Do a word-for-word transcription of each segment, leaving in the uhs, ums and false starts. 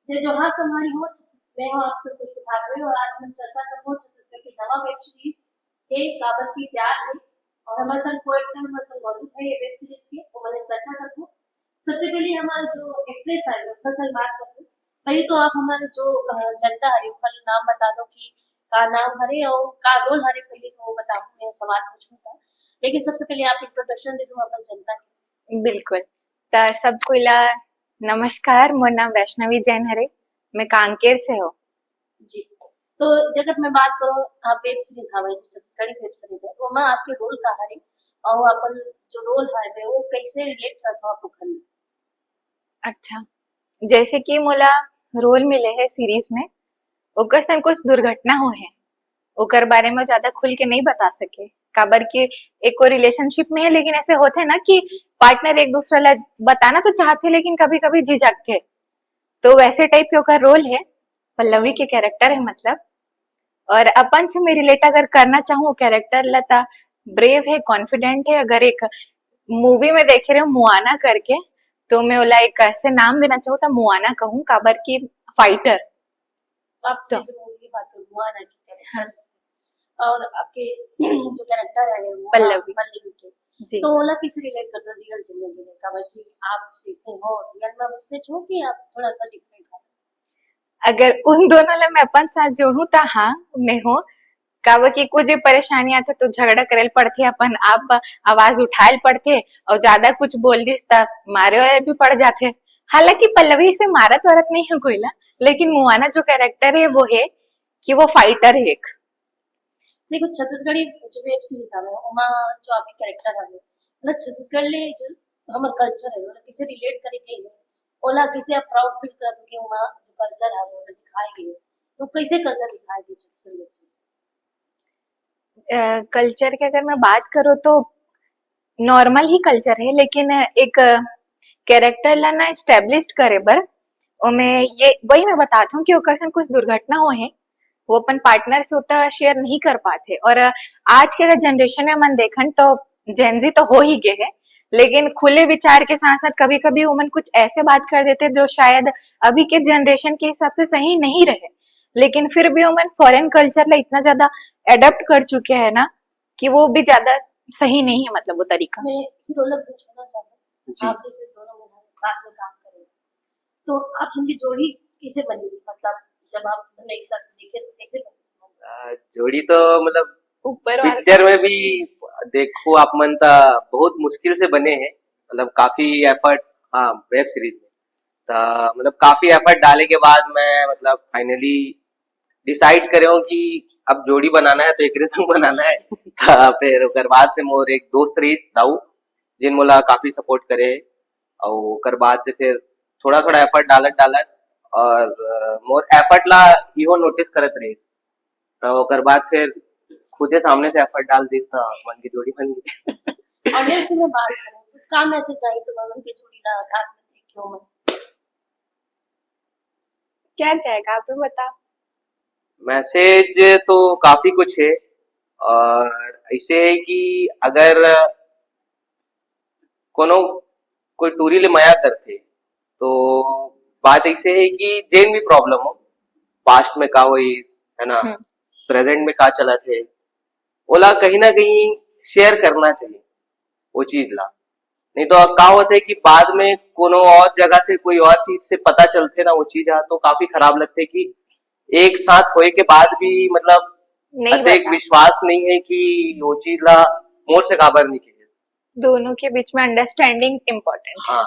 जय जोहार संगवारी हो, मैं हूँ आप सब खुशबू ठाकरे और आज हम चर्चा करबो छत्तीसगढ़ के नवा वेब सीरीज के काबर की प्यार है और हमारे संग को एक्टर हमारे संग मौजूद है ये वेब सीरीज के, तो मैंने चर्चा करबो। सबसे पहले हमारे जो एक्ट्रेस है उनका संग बात करबो। पहले तो आप हमारे जो अ, जनता है उनका नाम बता दो कि का नाम हरे और का रोल हरे, पहले तो वो बताओ, मैं सवाल पूछूंगा, लेकिन सबसे पहले आप इंट्रोडक्शन दे दो अपन जनता के। बिल्कुल। त सबको ला नमस्कार, मोर नाम वैष्णवी जैन हरे, मैं कांकेर से हो। जी, तो जगत में बात करो, आप वेब सीरीज हवे जो छत्तीसगढ़ी वेब सीरीज है, ओमा आपके रोल का हरे और अपन जो रोल हवे वो कैसे रिलेट करत हो आप ओखर में? अच्छा, जैसे कि मोला रोल मिले है सीरीज में, ओकर संग कुछ दुर्घटना हो है, ओकर बारे में ज्यादा खुल के नहीं बता सके, काबर कि एको रिलेशनशिप में है, लेकिन ऐसे होथे ना कि पार्टनर एक दूसरा ला बताना तो चाहथे, लेकिन कभी कभी झिझकथे, तो वैसे टाइप के ओकर रोल है, पल्लवी के कैरेक्टर है मतलब। और अपन से मैं रिलेट अगर करना चाहूँ कैरेक्टर ला, त ब्रेव है, कॉन्फिडेंट है। अगर एक मूवी में देखे रहे मुआना करके, तो मैं ओला एक ऐसे नाम देना चाहूँ त मुआना कहूँ, काबर की फाइटर। आप तो जैसे मूवी की बात करो, मुआना की कैरेक्टर और आपके जो कैरेक्टर है वो पल्लवी। पल्लवी के, जी। तो ओला किसे रिलेट करते हो रियल जिंदगी में? काबर कि आप सीखते हो रियल में वैसे हो कि आप थोड़ा सा डिफरेंट हो? अगर उन दोनों ला मैं अपन साथ जोड़ूं त हाँ, मैं हूँ। काबर कि कुछ भी परेशानी आथे तो झगड़ा करे ल पड़थे, अपन आप आवाज उठाए ल पड़थे और ज्यादा कुछ बोल दिस त मारे वारे भी पड़ जाथे। हालांकि पल्लवी से मारत वारत नहीं है कोई ला, लेकिन मुआना जो कैरेक्टर है वो है कि वो फाइटर है एक। देखो, छत्तीसगढ़ी जो वेब सीरीज हवे ओमा जो आपके कैरेक्टर हवे, मतलब छत्तीसगढ़ ले जो हमर कल्चर है, ओला किसे रिलेट करे के है, ओला किसे आप प्राउड फील करत हो कि ओमा जो कल्चर है वो दिखाए गए, तो कैसे कल्चर दिखाए गए छत्तीसगढ़ वेब सीरीज? कल्चर के अगर मैं बात करूँ तो नॉर्मल ही कल्चर है, लेकिन एक कैरेक्टर ला ना एस्टेब्लिश करे बर ओमे ये वही मैं बताता हूँ कि ओकर संग कुछ दुर्घटना हो है, वो अपन पार्टनर से उतना शेयर नहीं कर पाते। और आज के अगर जनरेशन में मन देखन तो जेनजी तो हो ही गए है, लेकिन खुले विचार के साथ साथ कभी कभी उमन कुछ ऐसे बात कर देते जो शायद अभी के जनरेशन के हिसाब से सही नहीं रहे, लेकिन फिर भी उमन फॉरेन कल्चर ला इतना ज्यादा अडॉप्ट कर चुके हैं ना कि वो भी ज्यादा सही नहीं है, मतलब वो तरीका। मैं हीरो लोग पूछना चाहूँ, जी। आप जैसे दोनों लोग साथ में काम करें तो आप उनकी जोड़ी कैसे बनी? मतलब जब आप दोनों एक साथ देखे तो कैसे बनी? आ, जोड़ी तो मतलब ऊपर वाला पिक्चर में भी देखो आप मन त बहुत मुश्किल से बने हैं, मतलब काफी एफर्ट। हाँ, वेब सीरीज में त मतलब काफी एफर्ट डाले के बाद मैं मतलब फाइनली डिसाइड करे हूँ कि अब जोड़ी बनाना है तो एकरे संग बनाना है। त फिर ओकर बाद से मोर एक दोस्त रहीस दाऊ, जिन मोला काफी सपोर्ट करे, और ओकर बाद से फिर थोड़ा थोड़ा एफर्ट डालत डालत और अ, मोर एफर्ट ला इहो नोटिस करत रहीस, त ओकर बाद फिर खुदे सामने से एफर्ट डाल दिस त मन की जोड़ी बन गई। ऑडियंस में बात करें तो क्या मैसेज आई तुम्हारे उनकी जोड़ी ला साथ में देखियो मैं? क्या जाएगा आप ही बताओ। मैसेज तो काफी कुछ है, और ऐसे है कि अगर कोनो कोई टूरी ले मया करथे तो बात ऐसे है कि जेन भी प्रॉब्लम हो, पास्ट में का होइस है ना, हम्म। प्रेजेंट में का चलत है, ओला कहीं ना कहीं शेयर करना चाहिए वो चीज ला। नहीं तो का होथे कि बाद में कोनो और जगह से कोई और चीज से पता चलथे ना वो चीज हा, तो काफी खराब लगथे कि एक साथ होए के बाद भी मतलब नहीं अतेक बता। विश्वास नहीं है कि वो चीज ला मोर से काबर नहीं कहिस। दोनों के बीच में अंडरस्टैंडिंग इम्पोर्टेंट है। हाँ,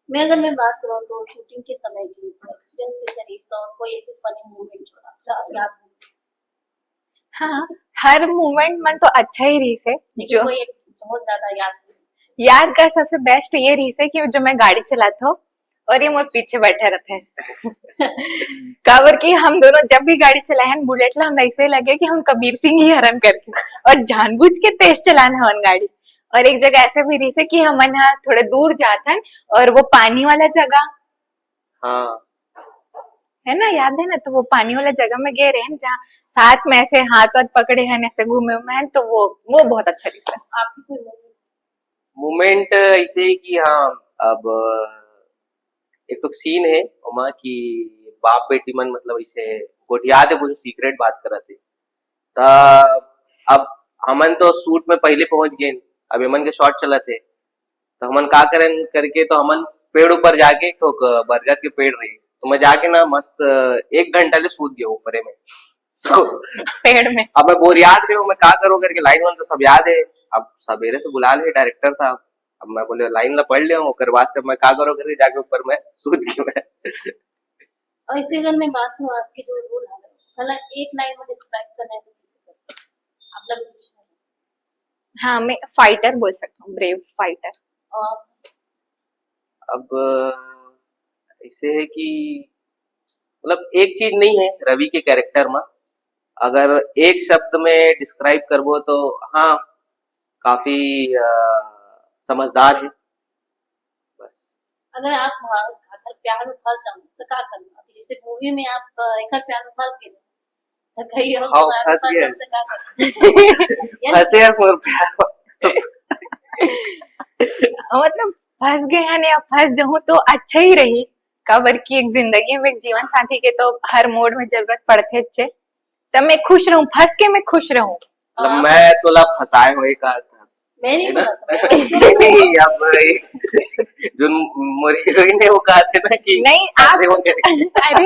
मैं अगर मैं बात करूँ तो शूटिंग के समय की तो एक्सपीरियंस कैसे रही और कोई ऐसे फनी मोमेंट जो आपको याद हो? हाँ, हर मोमेंट मन तो अच्छा ही रहीस है। लेकिन जो कोई एक बहुत ज्यादा याद हो? याद का सबसे बेस्ट ये रहीस है कि जो मैं गाड़ी चलात हूँ और ये मोर पीछे बैठे रहते हैं। काबर कि हम दोनों जब भी गाड़ी चलाए हैं बुलेट ला, हम ऐसे लगे कि हम कबीर सिंह ही हरन करके, और जानबूझ के तेज चलाना हवन गाड़ी। और एक जगह ऐसे भी रहीस है कि हमन हा थोड़े दूर जात हन और वो पानी वाला जगह हाँ, है ना, याद है ना, तो वो पानी वाला जगह में गए रहे हैं जहाँ साथ में ऐसे हाथ वाथ पकड़े हैं, ऐसे घूमे हुए हैं, तो वो वो बहुत अच्छा रहीस है। आपकी कोई movie? मोमेंट ऐसे है कि हाँ, अब एक ठो सीन हे ओमा कि बाप बेटी मन मतलब ऐसे गोठिया दे कुछ सीक्रेट बात करत हे। त अब हमन तो शूट में पहले पहुंच गए, अब एमन के शॉट चलत हे, तो हमन का करन करके तो हमन पेड़ ऊपर जाके एक ठो बरगद के पेड़ रही, तो मैं जाके ना मस्त एक घंटा ले सूत गया ऊपरे में। तो पेड़ में। अब मैं बोर याद रहे हूँ, मैं का करूँ करके, लाइन वाइन तो सब याद है। अब सवेरे से बुला ले डायरेक्टर साहब, अब मैं बोले लाइन ला पढ़ ले हूँ, ओकर बाद से मैं का करूँ करके जाके ऊपर मैं सूत गया मैं। ऐसे अगर मैं बात करूँ, आपके जो रोल है, भला एक लाइन में डिस्क्राइब करना है तो कैसे करते? आप लोग कुछ नहीं। हाँ, मैं फाइटर बोल सकता हूँ, ब्रेव फाइटर। और अब ऐसे है कि मतलब एक चीज नहीं है रवि के कैरेक्टर में, अगर एक शब्द में डिस्क्राइब करबो तो हाँ, काफी अ, समझदार है बस। अगर आप वहाँ अगर प्यार में फंस जाओ तो क्या करना? अभी जैसे मूवी में आप अ, एक बार प्यार में फंस गए तो कहीं हो हाँ, प्यार में फंस फंस गए। जाओ तो क्या करना? यानी फंसे हैं मोर प्यार में। मतलब फंस गए हैं या फंस जाऊं तो अच्छा ही रही, काबर कि एक जिंदगी में एक जीवन साथी के तो हर मोड़ में जरूरत पड़थे छे। तब मैं खुश रहूं, फंस के मैं खुश रहूं। मतलब मैं तोला फंसाए हुए का था। मैं नहीं है ना? बोला था, मैं वही नहीं, अब ये जो मोर हीरोइन है वो कहा थे ना कि नहीं, आप फंसे होंगे। अरे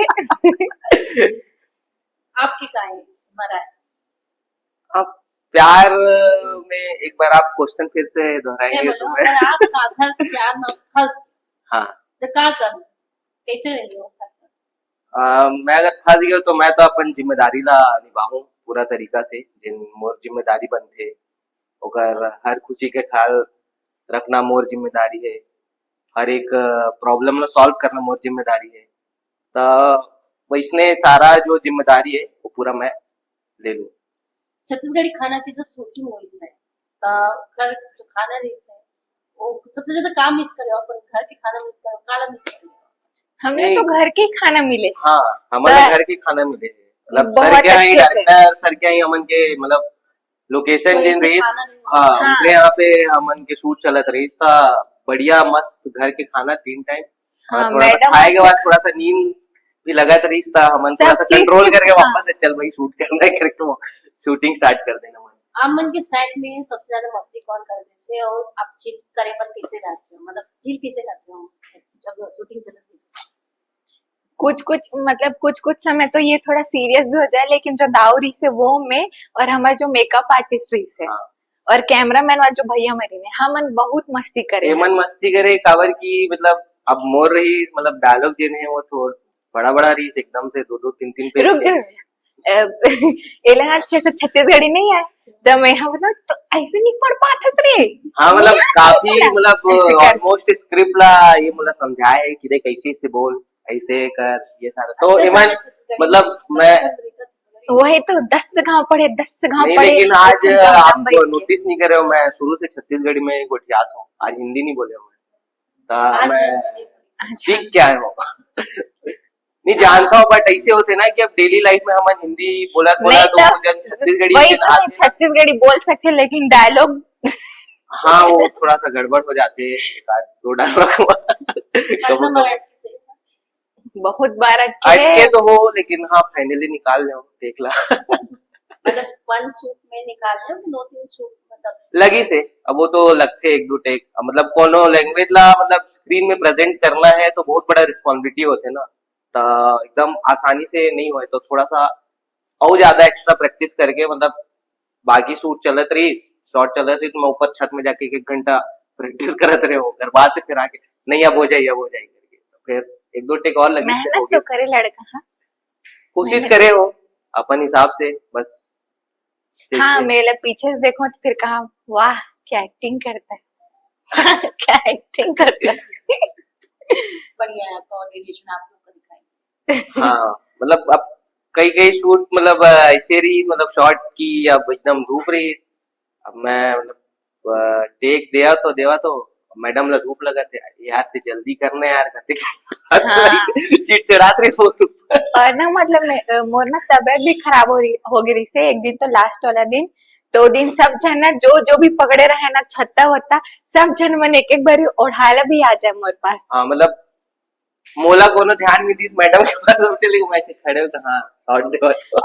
आपकी कहानी हमारा है। अब प्यार में एक बार आप क्वेश्चन फिर से मैं दोहराएंगे तो बोलूँ, मैं अगर आप अगर प्यार में फंस हाँ। तो क्या करूँ, कैसे रहेंगे वो? अ, मैं अगर फंस गया तो मैं तो अपन जिम्मेदारी ला निभाऊं पूरा तरीका से, जिन मोर जिम्मेदारी बनथे ओकर हर खुशी के ख्याल रखना मोर जिम्मेदारी है, हर एक प्रॉब्लम ला सॉल्व करना मोर जिम्मेदारी है। तो वैसने सारा जो जिम्मेदारी है वो पूरा मैं ले लूँ। छत्तीसगढ़ी खाना की जब शूटिंग हुई है तो घर जो खाना रही है वो सबसे ज्यादा काम मिस करे, अपन घर के खाना मिस करे, काला मिस करे? हमने तो घर के ही खाना मिले। हाँ, हमारे घर के खाना मिले हैं। मतलब सर क्या ही डायरेक्टर सर क्या ही हमन के मतलब लोकेशन जिन रही, हाँ, उनके यहाँ पे हमन के शूट चलत रही था। बढ़िया मस्त घर के खाना तीन टाइम। हाँ, थोड़ा खाए के बाद थोड़ा सा नींद भी लगत रही था, हमन थोड़ा सा कंट्रोल करके वापस से चल भाई शूट करना है करके शूटिंग स्टार्ट कर देना। आप मन के सेट में सबसे ज्यादा मस्ती कौन करथे और आप चिल करे पर कैसे रहते हो, मतलब चिल कैसे करते हो जब शूटिंग चलत रही? कुछ कुछ मतलब कुछ कुछ समय तो ये थोड़ा सीरियस भी हो जाए, लेकिन जो दाऊ रही से वो मैं और हमारे जो मेकअप आर्टिस्ट रही से और कैमरामैन वाला जो भैया मरी ने हमन बहुत मस्ती करे। एमन मस्ती करे काबर की मतलब अब मोर रही मतलब डायलॉग देने हैं वो थोड़ा बड़ा बड़ा रही एकदम से दो दो तीन तीन पेज। रुक जा, एला अच्छे से छत्तीसगढ़ी नहीं है तो मैं हम ना तो ऐसे नहीं पढ़ पाते रे। हाँ मतलब काफी मतलब ऑलमोस्ट स्क्रिप्ट ला ये मतलब समझाए कि देख ऐसे ऐसे बोल, ऐसे कर, ये सारा तो इवन मतलब मैं वही तो दस गांव पढ़े, दस गांव पढ़े। लेकिन आज आप नोटिस नहीं करे हो, मैं शुरू से छत्तीसगढ़ी में गोठियात हूँ, आज हिंदी नहीं बोले हूँ मैं। तो मैं सीख क्या है वो? नहीं जानता हूँ, बट ऐसे होते ना कि अब डेली लाइफ में हम हिंदी बोला बोला तो जब छत्तीसगढ़ी वही तो छत्तीसगढ़ी बोल सकते, लेकिन डायलॉग हाँ वो थोड़ा सा गड़बड़ हो जाते हैं, एक आध दो डायलॉग। बहुत बार अटके अटके तो हो, लेकिन हाँ फाइनली निकाल ले, देख ला। मतलब वन शूट में निकाल ले कि दो तीन शूट मतलब लगी से। अब वो तो लगते एक दो टेक, मतलब कोनो लैंग्वेज ला मतलब स्क्रीन में प्रेजेंट करना है तो बहुत बड़ा रिस्पॉन्सिबिलिटी होते ना, तो एकदम आसानी से नहीं होए, तो थोड़ा सा और ज्यादा एक्स्ट्रा प्रैक्टिस करके मतलब बाकी शूट चलत रही, शॉट चलत रही तो मैं ऊपर छत में जाके एक घंटा प्रैक्टिस करत रहे हो, घर बाद से फिर आके नहीं अब हो जाए, अब हो जाए करके फिर एक दो टेक और लगी। मेहनत तो करे लड़का। हाँ कोशिश करे हो अपन हिसाब से बस। हाँ मेरे पीछे से देखो तो फिर कहा वाह क्या एक्टिंग करता है। क्या एक्टिंग करता है। बढ़िया है, कोऑर्डिनेशन आप लोग का दिखाई। हाँ मतलब अब कई कई शूट मतलब ऐसे रही मतलब शॉट की अब एकदम धूप रही, अब मैं मतलब टेक देवा तो देवा तो मैडम ला धूप लगा थे यार, ते जल्दी करना यार कहते। चिड़चिड़ात रही सो। और ना मतलब मोर ना तबियत भी खराब हो रही हो गई रही से एक दिन तो लास्ट वाला दिन, तो दिन सब झन ना जो जो भी पकड़े रहे ना छत्ता वत्ता सब झन मन एक एक बार ओढ़ाला भी आ जाए मोर पास। हाँ मतलब मोला कोनो ध्यान नहीं दीस, मैडम के पास हम चले गए, मैं ऐसे खड़े हो तो हाँ, शॉट दे।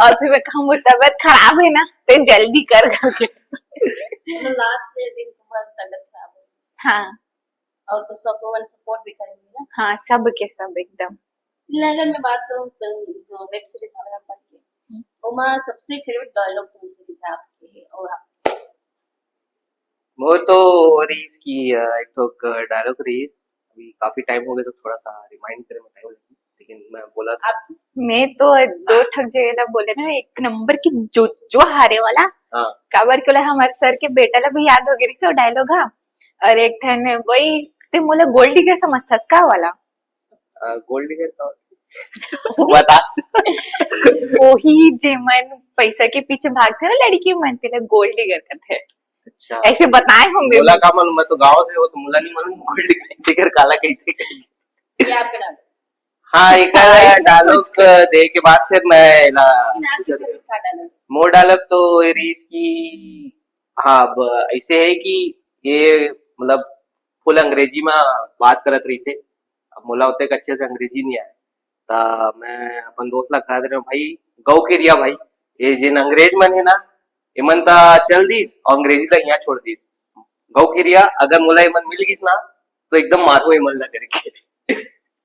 और फिर मैं कहूँ, "वो तबीयत खराब है ना, तो जल्दी कर," करके। मतलब लास्ट के दिन तुम्हारी तबीयत खराब हो गई हाँ। और तो सब लोगन सपोर्ट भी करेंगे ना। हाँ, सब के सब एकदम। लेकिन अगर मैं बात करूँ फिल्म, जो वेब सीरीज हमारा पढ़ के, ओमा सबसे फेवरेट डायलॉग कौन से जैसे आपके है? और आप मोर तो रहीस कि अ, एक ठो डायलॉग रहीस, अभी काफी टाइम हो गया तो थोड़ा सा रिमाइंड करे में टाइम लगी, लेकिन मैं बोला था। आप मैं तो दो ठक जगह ला बोले ना, एक नंबर की जो जो हारे वाला। हाँ। काबर के बोले, हमारे सर के बेटा ला भी याद हो गया सो डायलॉग। हाँ, और एक ठन वही, "ते मोला गोल्ड डिगर समझथस का?" वाला। गोल्ड डिगर का बता। वही जे मन पैसा के पीछे भागथे ना लड़की मन, तेला गोल्ड डिगर कथे। अच्छा। ऐसे बताए होंगे। मोला का मालूम, मैं तो गांव से हो तो मोला नहीं मालूम गोल्ड डिगर काला कहिथे। ये आपका डायलॉग। हाँ, एक डायलॉग दे के बाद फिर मैं एला लेकिन आपकी फेवरेट का डायलॉग? मोर डायलॉग तो ये रहीस कि हाँ, अब ऐसे है कि ये मतलब फुल अंग्रेजी में बात करत रहिथे। अब मोला ओतेक अच्छे से अंग्रेजी नहीं आए, त मैं अपन दोस्त ला कहा दे रहा हूँ, "भाई, गौ के रिया भाई, ये जिन अंग्रेज मन है ना, एमन त चल दीस और अंग्रेजी ला यहाँ छोड़ दीस। गौ के रिया, अगर मोला एमन मिल गीस ना, तो एकदम मारू एमन ला," करके।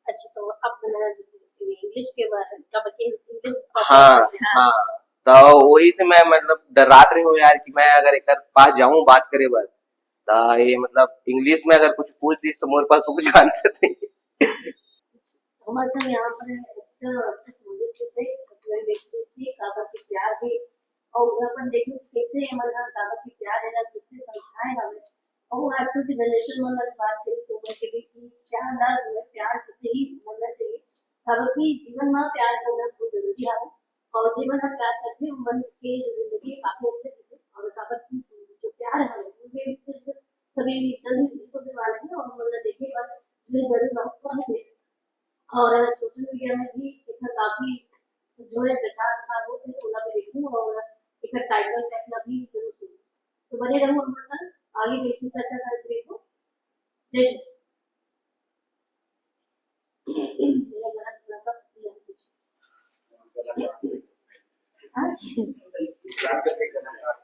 अच्छा, तो अब इंग्लिश के बारे में, काबर कि इंग्लिश हाँ, हाँ। तो वही से मैं मतलब डरात रहे हूँ यार कि मैं अगर एक पास जाऊँ बात करे बर, तो ये मतलब इंग्लिश में अगर कुछ पूछ दीस तो मोर पास कुछ आंसर नहीं। हमारे संग यहाँ पर है, इतना अच्छा संगीत से, छत्तीसगढ़ में से काबर के प्यार है। और अपन देखो कैसे ये मन काबर के प्यार है ना, कितने समझाए हमें। और आजकल की जनरेशन मन की बात करी, सोच के भी कि क्या ना जो है प्यार से ही होना चाहिए। काबर कि जीवन में प्यार होना बहुत जरूरी है। और जीवन में प्यार करते हैं, मन के जिंदगी काफी अच्छे से और काबर की जो प्यार है, वो भी इससे सभी जल्दी होने वाले हैं और मन देखे पर ये जरूर बहुत है। और सोशल मीडिया में भी इतना काफी जो है प्रचार प्रसार हो, तो ओला भी देखूँ और एक टाइटल ट्रैक ला भी जरूर सुनूँ। तो बने रहो हमारे साथ, आगे भी ऐसी चर्चा करते रहो। जय हिंद।